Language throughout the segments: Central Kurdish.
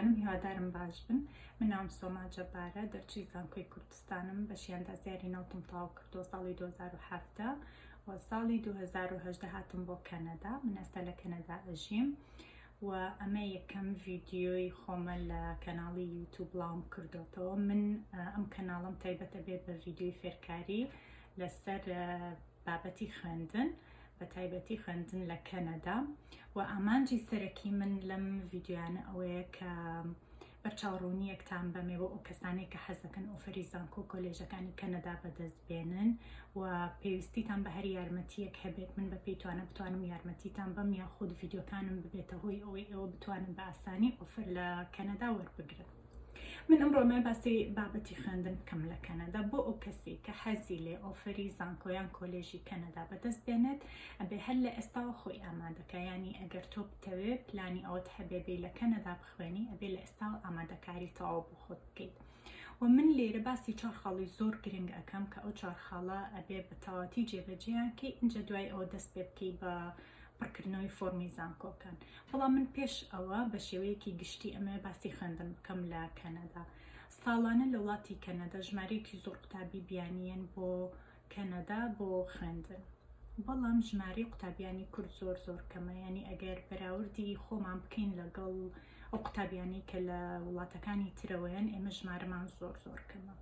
هاوڕێیانم هیوادارم باش بن من ناوم سۆما جەبارە دەرچووی زانکۆی کوردستانم بەشی ئەندازیاری نەوتم تەواو کردووە ساڵی 2017 و ساڵی 2018 هاتم بۆ کەنەدا من ئێستا لە کەنەدا ئەژیم و ئەمە یەکەم ڤیدیۆی خۆمە لە کەناڵی یوتوب بڵاوم کردۆتەوە من ئەم کەناڵم تایبەتە بێ بە ڤیدیۆی فێرکاری لەسەر بابەتی خوێندن بە تایبەتی خوێندن لە کەنەدا و ئامانجی سەرەکی من لەم ڤیدیۆیانە ئەوەیە کە بەرچاوڕوونیەکتان بەمێ بۆ ئەو کەسانەی کە حەزەکەن offer ی زانکۆ و کۆلێژەکانی کەنەدا بەدەست بێنن و پێویستیتان بە هەر یارمەتیەک هەبێت من بە پێی توانا بتوانم یارمەتیتان بەم یاخود ڤیدیۆکانم ببێتە هۆی ئەوەی ئێوە بتوانن بە ئاسانی offer لە کەنەدا وەربگرن. من ئەمڕۆ ئەمەوێ باسی بابەتی خوێندن بکەم لە کەنەدا بۆ ئەو کەسی کە حەزی لێ offer ی زانکۆیان کۆلێژی کەنەدا بەدەست بێنێت ئەبێ هەر لە ئێستاوە خۆی ئامادەکە ینی ئەگەر تۆ بتەوێ پلانی ئەوەت هەبێ بێ لە کەنەدا بخوێنی ئەبێ لە ئێستاوە ئامادەکاری تەواو بۆ خۆت بکەیت و من لێرە باسی چوار خاڵی زۆر گرنگ ئەکەم کە ئەو چوار خاڵە ئەبێ بە تەواوەتی جێبەجێیان کەی ئینجا دوای ئەوە دەست پێ بکەی بە پڕکردنەوەی فۆرمی زانکۆکان بەڵام من پێش ئەوە بە شێوەیەکی گشتی ئەمەوێ باسی خوێندن بکەم لە کەنەدا ساڵانە لە وڵاتی کەنەدا ژمارەیەکی زۆر قوتابی بیانیەن بۆ کەنەدا بۆ خوێندن بەڵام ژمارەی قوتابیانی کورد زۆر زۆر کەمە ینی ئەگەر بەراوردی خۆمان بکەین لەگەڵ ئەو قوتابیانی کە لە وڵاتەکانی ترەوەیەن ئێمە ژمارەمان زۆر زۆر کەمە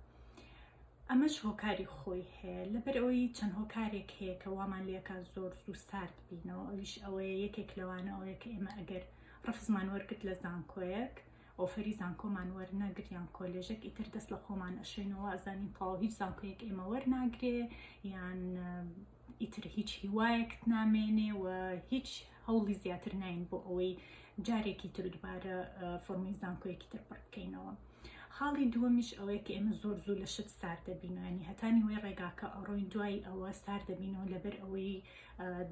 ئەمەش هۆکاری خۆی هەیە لەبەر ئەوەی چەند هۆکارێک هەیە کە وامان لێکا زۆر زوو سارد بینەوە ئەویش ئەوەیە یەکێک لەوانە ئەوەیە کە ئێمە ئەگەر ڕەفزمان وەرگرت لە زانکۆیەک offer ی زانکۆمان وەرنەگرت یان کۆلێژێک ئیتر دەست لە خۆمان ئەشێنەوە ئەزانین تەواو هیچ زانکۆیەک ئێمە وەرناگرێ یان ئیتر هیچ هیوایەکت نامێنێ و هیچ هەوڵی زیاتر ناین بۆ ئەوەی جارێکی تر دوبارە فۆرمی زانکۆیەکی تر پڕ بکەینەوە. خاڵی دووەمیش ئەوەیە کە ئێمە زۆر زوو لە شت سارد دەبینەوە ینی هەتا نیوەی ڕێگاکە ئەڕۆین دوای ئەوە سارد دەبینەوە لەبەر ئەوەی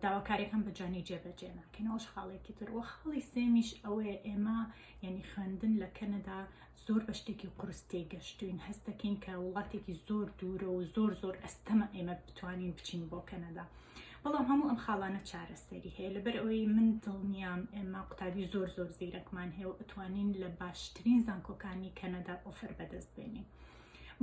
داواکاریەکان بە جوانی جێبەجێ ناکەین ئەوش خاڵێکی تر وە خاڵی سێمیش ئەوەیە ئێمە یعنی خوێندن لە کەنەدا زۆر بە شتێکی قورس تێگەشتوین هەست دەکەین کە وڵاتێکی زۆر دوورە و زۆر زۆر ئەستەمە ئێمە بتوانین بچین بۆ کەنەدا بەڵام هەموو ئەم خاڵانە چارەسەری هەیە لەبەر ئەوەی من دڵنیام ئێمە قوتابی زۆر زۆر زیرەکمان هەیە و ئەتوانین لە باشترین زانکۆکانی کەنەدا offer بەدەست بێنین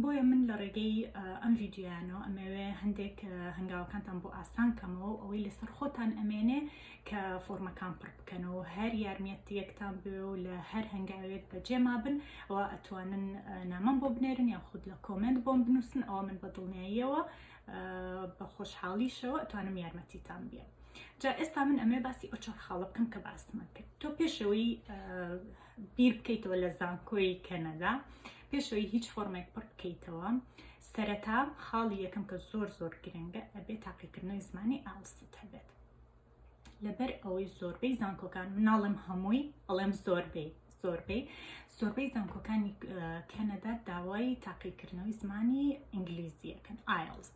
بۆیە من لە ڕێگەی ئەم ڤیدیۆیانەوە ئەمەوێ هەندێک هەنگاوەکانتان بۆ ئاسان کەمەوە ئەوەی لەسەر خۆتان ئەمێنێ کە فۆرمەکان پڕ بکەنەوە هەر یارمیەتیەکتان بێ و لە هەر هەنگاوێک بەجێ مابن ئەوە ئەتوانن نامەم بۆ بنێرن یان خود لە comment بۆم بنووسن ئەوە من بە دڵنیاییەوە بە خۆشحاڵیشەوە ئەتوانم یارمەتیتان بێم جا ئێستا من ئەمێ باسی ئەو چوار خاڵە بکەم کە باسمان کرد تۆ پێشەوەی بیر بکەیتەوە لە زانکۆی کەنەدا پێشەوەی هیچ فۆرمێک پڕ بکەیتەوە سەرەتا خاڵی یەکەم کە زۆر زۆر گرنگە ئەبێ تاقیکردنەوەی زمانی IELTS ت هەبێت لەبەر ئەوەی زۆربەی زانکۆکان مناڵم هەمووی ئەڵێم زۆربەی زۆربەی زۆربەی زانکۆکانی کەنەدا داوای تاقیکردنەوەی زمانی ئینگلیزیەکەن IELTS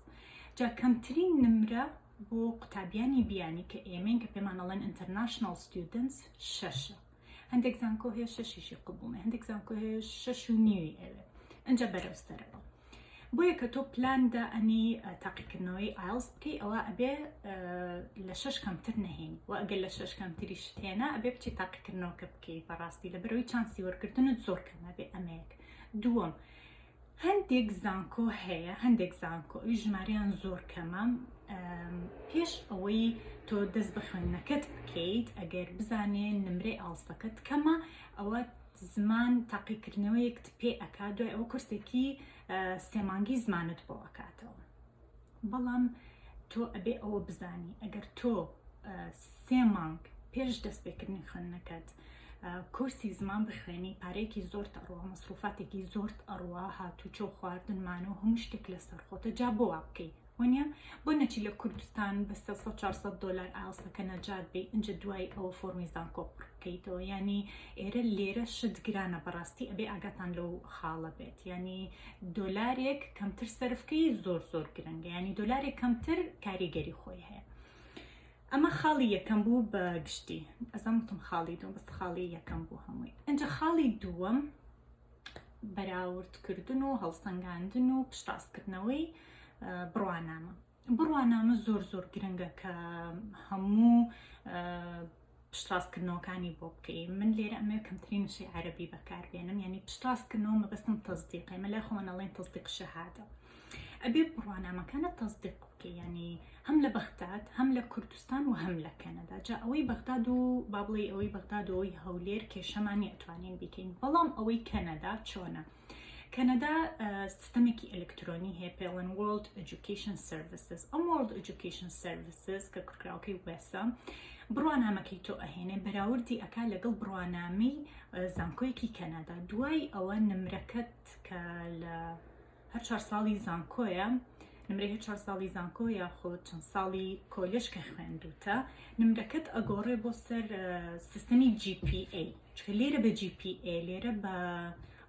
جا کەمترین نمرە بۆ قوتابیانی بیانی کە ئێمەین کە پێمان ئەڵێن international students شەشە هەندێک زانکۆ هەیە شەشیشی قبوڵ نیە هەندێک زانکۆ هەیە شەش و نیوی ئەوێ ئەنجا بەرەو سەرەوە بۆیە کە تۆ پلان دا ئەنی تاقیکردنەوەی IELTS بکەی ئەوە ئەبێ لە شەش کەمتر نەهێنی و ئەگەر لە شەش کەمتریشت هێنا ئەبێ بچی تاقیکردنەوەکە بکەی بەڕاستی لە بەرەوەی چانسی وەرگرتنت زۆر کەمە بێ ئەمەیەک دووەم هەندێک زانکۆ هەیە هەندێک زانکۆ ئەوی ژمارەیان زۆر کەمە پێش ئەوەی تۆ دەست بە خوێندنەکەت بکەیت ئەگەر بزانێ نمرەی IELTS ەکەت کەمە ئەوە زمان تاقیکردنەوەیەکت پێ ئەکا دوای ئەوە کورسێکی سێمانگی زمانت بۆ ئەکاتەوە بەڵام تۆ ئەبێ ئەوە بزانی ئەگەر تۆ سێ مانگ پێش دەستپێکردنی خوێندنەکەت کورسی زمان بخوێنی پارەیەکی زۆرت ئەڕوا مەسروفاتێکی زۆرت ئەڕوا هاتوچۆ خواردنمان و هەموو شتێک لەسەر خۆتە جا بۆ وا بکەی وەنیە بۆ نەچی لە کوردستان بە 300 400 دلار IELTS ەکە نەجات بی ئینجا دوای ئەوە فۆرمی زانکۆ پڕ بکەیتەوە ینی ئێرە لێرە شت گرانە بەڕاستی ئەبێ ئاگاتان لەو خاڵە بێت ینی دۆلارێک کەمتر سەرفکەی زۆر زۆر گرنگە ینی دۆلارێک کەمتر کاریگەری خۆی هەیە ئەمە خاڵی یەکەم بوو بە گشتی ئەزم وتم خاڵی دووەم بەس خاڵی یەکەم بوو هەمووی ئەنجا خاڵی دووەم بەراوردکردن و هەڵسەنگاندن و پشتڕاستکردنەوەی بڕوانامە بڕوانامە زۆر زۆر گرنگە کە هەموو. پشتڕاستکردنەوەکانی بۆ بکەی. من لێرە ئەمەوێ کەمترین وشەی عەرەبی بەکاربێنم، یعنی پشتڕاستکردنەوە مەبەستم تەسدیقە، ئێمە لای خۆمان ئەڵێن تەسدیق شەهادە. ئەبێ بڕوانامەکانت تەسدیق بکەی، یعنی هەم لە بەغداد هەم لە کوردستان و هەم لە کەنەدا. جا ئەوەی بەغداد و با بڵێی ئەوەی بەغداد و ئەوەی هەولێر کێشەمان نییە ئەتوانین بیکەین، بەڵام ئەوەی کەنەدا چۆنە؟ کەنەدا سیستەمێکی ئەلکترۆنی هەیە پێڵێن World Education Services. ئەم World Education Services کە کورتکراوەکەی WES ە، بڕوانامەکەی تۆ ئەهێنێ بەراوردی ئەکا لەگەڵ بڕوانامەی زانکۆیەکی کەنەدا. دوای ئەوە نمرەکەت کە لە هەر چوار ساڵی زانکۆیە، نمرەی هەر چوار ساڵی زانکۆ یاخود چەند ساڵی کۆلێژ کە خوێندوتە، نمرەکەت ئەگۆڕێ بۆ سەر سیستەمی GPA، چونکە لێرە بە GPA لێرە بە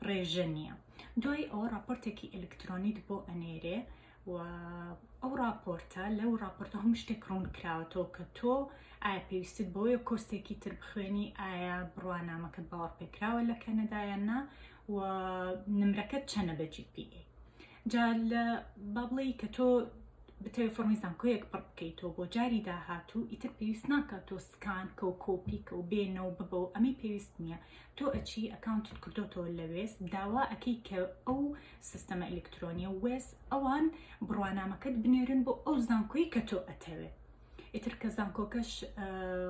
ڕێژە نییە. دوای ئەوە راپۆرتێکی ئەلکترۆنیت بۆ ئەنێرێ و ئەو راپۆرتە لەو راپۆرتە هەموو شتێک ڕوون کراوەتەوە کە تۆ ئایا پێویستت بۆیە کۆرسێکی تر بخوێنی، ئایا بڕوانامەکەت باوەڕپێکراوە لە کەنەدا یان نا، و نمرەکەت چەنە بە GPA. جا لە با بڵێی کە تۆ بتەوێت فۆرمی زانکۆیەک پڕ بکەیتەوە بۆ جاری داهاتوو، ئیتر پێویست ناکات تۆ scan کە و کۆپی کە و بێنە و ببە و ئەمەی پێویست نییە. تۆ ئەچی account ت کردۆتەوە لە WES، داوا ئەکەی کە ئەو سیستەمە ئەلکترۆنیە WES ئەوان بڕوانامەکەت بنێرن بۆ ئەو زانکۆی کە تۆ ئەتەوێ. ئیتر کە زانکۆکەش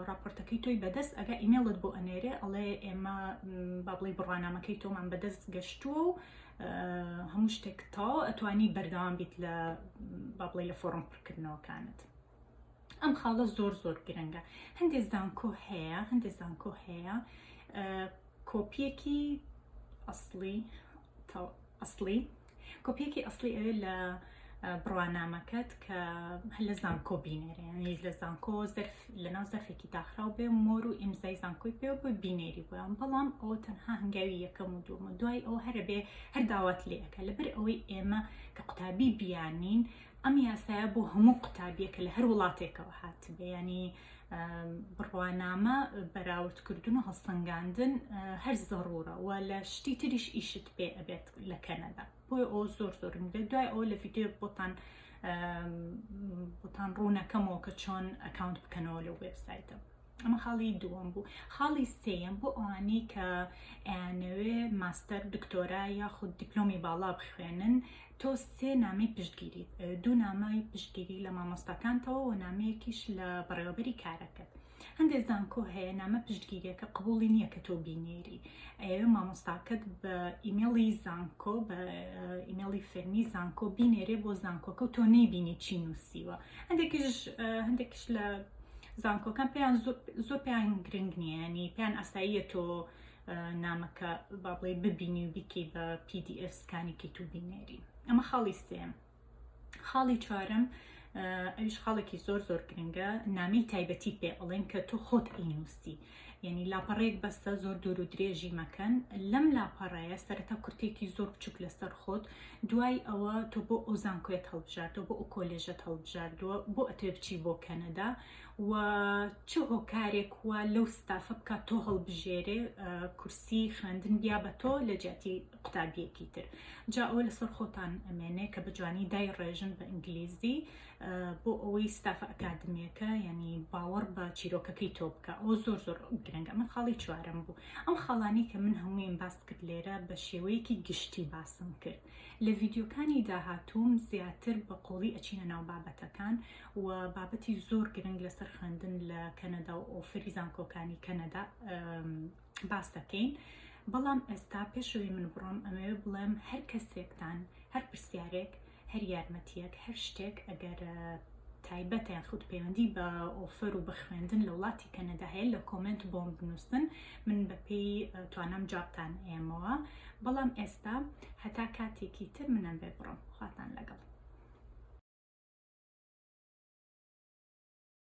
راپۆرتەکەی تۆی بەدەست ئەگا ئیمێڵت بۆ ئەنێرێ ئەڵێ ئێمە با بڵێ بڕوانامەکەی تۆمان بەدەست گەشتووە و هەموو شتێک تەواو ئەتوانی بەردەوام بیت لە با بڵێ لە فۆڕم پڕکردنەوەکانت. ئەم خاڵە زۆر زۆر گرنگە. هەندێک زانکۆ هەیە هەندێک زانکۆ هەیە کۆپیەکی ئەسڵی ئەسڵی کۆپیەکی ئەسڵی ئەوێ لە بڕوانامەکەت کە هەر لە زانکۆ بینێرێ، یعنی لە زانکۆ زەرف لەناو زەرفێکی داخراو بێ مۆر و ئیمزای زانکۆی پێ بۆ بینێری بۆیان. بەڵام ئەوە تەنها هەنگاوی یەکەم و دووەمە، دوای ئەوە هەرە بێ هەر داوات لێ ئەکا. لەبەر ئەوەی ئێمە کە قوتابی بیانین ئەم یاسایە بۆ هەموو قوتابیەکە لە هەر وڵاتێکەوە هاتبێ، ینی بڕوانامە بەراوردکردن و هەڵسەنگاندن هەر زەڕوورە و لە شتی تریش ئیشت پێ ئەبێت لە کەنەدا. بۆیە ئەوە زۆر زۆر گرنگە. دوای ئەوە لە ڤیدیۆ بۆتان بۆتان ڕوونەکەمەوە کە چۆن account بکەنەوە لەو وێبسایتە. ئەمە خاڵی دووەم بوو. خاڵی سێیەم بۆ ئەوانەی کە ئەیانەوێ ماستەر، دکتۆرا یاخود دیپلۆمی باڵا بخوێنن، تۆ سێ نامەی پشتگیریت، دوو نامەی پشتگیری لە مامۆستاکانتەوە و نامەیەکیش لە بەڕێوەبەری کارەکەت. هەندێک زانکۆ هەیە نامە پشتگیریەکە قبوڵی نییە کە تۆ بینێری، ئەیەوێ مامۆستاکەت بە ئیمێڵی زانکۆ بە ئیمێڵی فەرمی زانکۆ بینێرێ بۆ زانکۆکە و تۆ نەیبینی چی نووسیوە. هەندێکیش هەندێکیش لە زانکۆکان پێیان زۆر پێیان گرنگ نییە، ینی پێیان ئاساییە تۆ نامەکە با بڵێ ببینی و بیکەی بە PDF scan ی کەیت و بینێری. ئەمە خاڵی سێم. خاڵی چوارەم ئەویش خاڵێکی زۆر زۆر گرنگە، نامەی تایبەتی پێ ئەڵێن کە تۆ خۆت ئەینووسی، یعنی لاپەڕەیەک بەسە، زۆر دوور و درێژی مەکەن. لەم لاپەڕەیە سەرەتا کورتێکی زۆر بچووک لەسەر خۆت، دوای ئەوە تۆ بۆ ئەو زانکۆیەت هەڵبژاردووە، بۆ ئەو کۆلێژەت هەڵبژاردووە، بۆ ئەتەوێ بچی بۆ کەنەدا و چ هۆکارێک وا لەو ستافە بکات تۆ هەڵبژێرێ کورسی خوێندن بیا بە تۆ لە جیاتی قوتابیەکی تر. جا ئەوە لەسەر خۆتان ئەمێنێ کە بە جوانی دای ڕێژن بە ئینگلیزی بۆ ئەوەی ستافە ئەکادمیەکە یعنی باوەڕ بە چیرۆکەکەی تۆ بکە. ئەوە زۆر زۆر گرنگە. من خاڵی چوارەم بوو. ئەم خاڵانی کە من هەموویم باس کرد لێرە بە شێوەیەکی گشتی باسم کرد. لە ڤیدیۆکانی داهاتووم زیاتر بە قوڵی ئەچینە ناو بابەتەکان و بابەتی زۆر گرنگ لەسەر خوێندن لە کەنەدا و offer ی زانکۆکانی کەنەدا باس دەکەین. بەڵام ئێستا پێشەوەی من بڕۆم ئەمەوێ بڵێم هەر کەسێکتان هەر پرسیارێک هەر یارمەتیەک هەر شتێک ئەگەر تایبەتە یان خود پەیوەندی بە offer و بە خوێندن لە وڵاتی کەنەدا هەیە لە comment بۆم بنووسن، من بەپێی توانام جوابتان ئێمەوە. بەڵام ئێستا هەتا کاتێکی تر منم بێ بڕۆم. خواتان لەگەڵ.